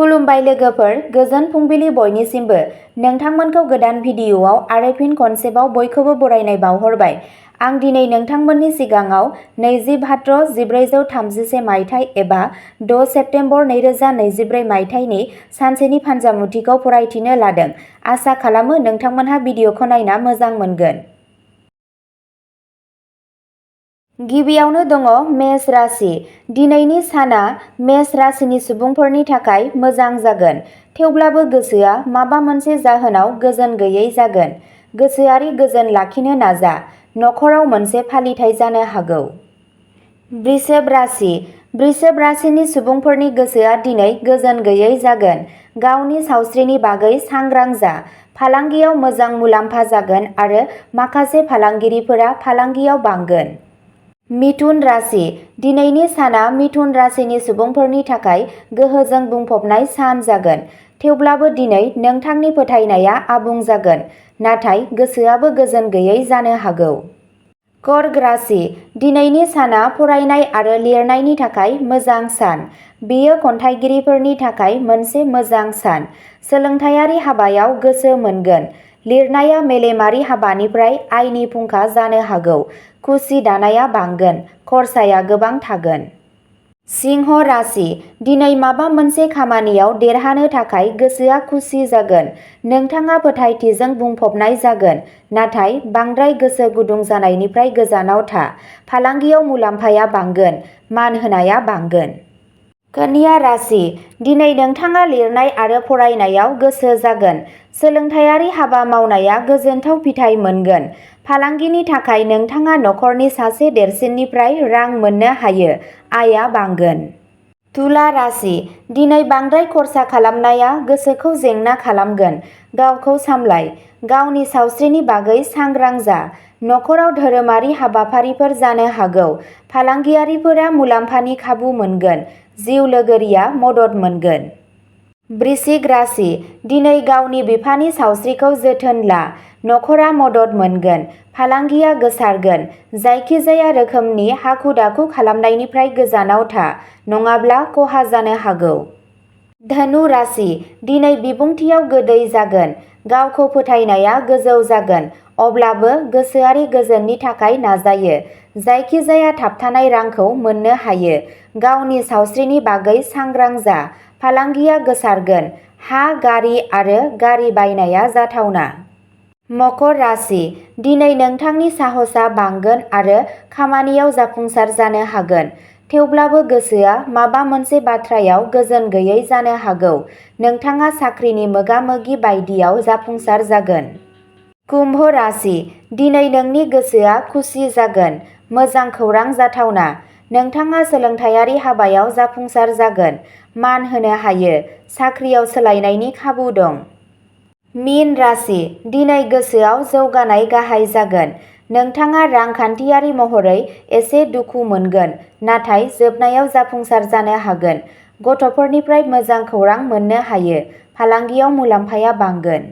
खुलुमबाय लोगोफोर, गोजोन फुंबिलि बयनिसिमबो। नोंथांमोनखौ गोदान भिडिअ'आव आरो फिन खनसेबाव बयखौबो बरायनाय बावहरबाय। आं दिनै नोंथांमोननि सिगाङाव 20 भाद्र 1433 मायथाइ एबा 6 सेप्तेम्बर 2024 मायथाइनि सानसेनि फान्जामुथिखौ फरायथिनो लादों। आसा खालामो नोंथांमोनहा भिडिअ'खौ नायना मोजां मोनगोन। गिबियावनो दङ मेष राशि। दिनैनि साना मेष राशिनि सुबुंफोरनि थाखाय मोजां जागोन। थेवब्लाबो गोसोआ माबा मोनसे जाहोनाव गोजोन गैयै जागोन। गोसोआरि गोजोन लाखिनो नाजा। नखराव मोनसे फालिथाय जानो हागौ। वृषभ राशि। वृषभ राशिनि सुबुंफोरनि गोसोआ दिनै गोजोन गैयै जागोन। गावनि सावस्रिनि बागै सांग्रां जा। फालांगियाव मोजां मुलाम्फा जागोन आरो माखासे फालांगिरिफोरा फालांगियाव बांगोन। मिथुन राशि। दिनैनि साना मिथुन राशिनि सुबुंफोरनि थाखाय गोहोजों बुंफबनाय सान जागोन। थेवब्लाबो दिनै नोंथांनि फोथायनाया आबुं जागोन, नाथाय गोसोआबो गोजोन गैयै जानो हागौ। कर्क राशि। दिनैनि साना फरायनाय आरो लिरनायनि थाखाय मोजां सान। बेयो खन्थाइगिरिफोरनि थाखाय मोनसे मोजां सान। सोलोंथायारि हाबायाव गोसो मोनगोन। लिरनाया मेलेमारि हाबानिफ्राय आयनि फुंखा जानो हागौ। खुसि दानाया बांगोन। खरसाया गोबां थागोन। सिंह राशि। दिनै माबा मोनसे खामानियाव देरहानो थाखाय गोसोआ खुसि जागोन। नोंथाङा फोथायथिजों बुंफबनाय जागोन, नाथाय बांद्राय गोसो गुदुं जानायनिफ्राय गोजानाव था। फालांगियाव मुलाम्फाया बांगोन। मान होनाया बांगोन। कन्या राशि। दिनै नोंथाङा लिरनाय आरो फरायनायाव गोसो जागोन। सोलोंथायारि हाबा मावनाया गोजोनथाव फिथाय मोनगोन। फालांगिनि थाखाय नोंथाङा नखरनि सासे देरसिननिफ्राय रां मोननो हायो। आयआ बांगोन। तुला राशि। दिनै बांद्राय खर्सा खालामनाया गोसोखौ जेंना खालामगोन। गावखौ सामलाय। गावनि सावस्रिनि बागै सांग्रां जा। नखराव धोरोमारि हाबाफारिफोर जानो हागौ। फालांगियारिफोरा मुलाम्फानि खाबु मोनगोन। जिउ लोगोरिया मदद मोनगोन। वृश्चिक राशि। दिनै गावनि बिफानि सावस्रिखौ जोथोन ला। नखरा मदद मोनगोन। फालांगिया गोसारगोन। जायखिजाया रोखोमनि हाखु-दाखु खालामनायनिफ्राय गोजानाव था, नङाब्ला खहा जानो हागौ। धनु राशि। दिनै बिबुंथियाव गोदै जागोन। गावखौ फोथायनाया गोजौ जागोन, अब्लाबो गोसोआरि गोजोननि थाखाय नाजायो। जायखिजाया थाबथानाय रांखौ मोननो हायो। गावनि सावस्रिनि बागै सांग्रां जा। फालांगिया गोसारगोन। हा, गारि आरो गारि बायनाया जाथावना। मकर राशि। दिनै नोंथांनि साहसआ बांगोन आरो खामानियाव जाफुंसार जानो हागोन। थेवब्लाबो गोसोआ माबा मोनसे बाथ्रायाव गोजोन गैयै जानो हागौ। नोंथाङा साख्रिनि मोगा-मोगि बायदियाव जाफुंसार जागोन। कुम्भ राशि। दिनै नोंनि गोसोआ खुसि जागोन। मोजां खौरां जाथावना। नोंथाङा सोलोंथायारि हाबायाव जाफुंसार जागोन। मान होनो हायो। साख्रियाव सोलायनायनि खाबु दं। मीन राशि। दिनै गोसोआव जौगानाय गाहाय जागोन। नोंथाङा रांखान्थियारि महरै एसे दुखु मोनगोन, नाथाय जोबनायाव जाफुंसार जानो हागोन। गथ'फोरनिफ्राय मोजां खौरां मोननो हायो। फालांगियाव मुलाम्फाया बांगोन।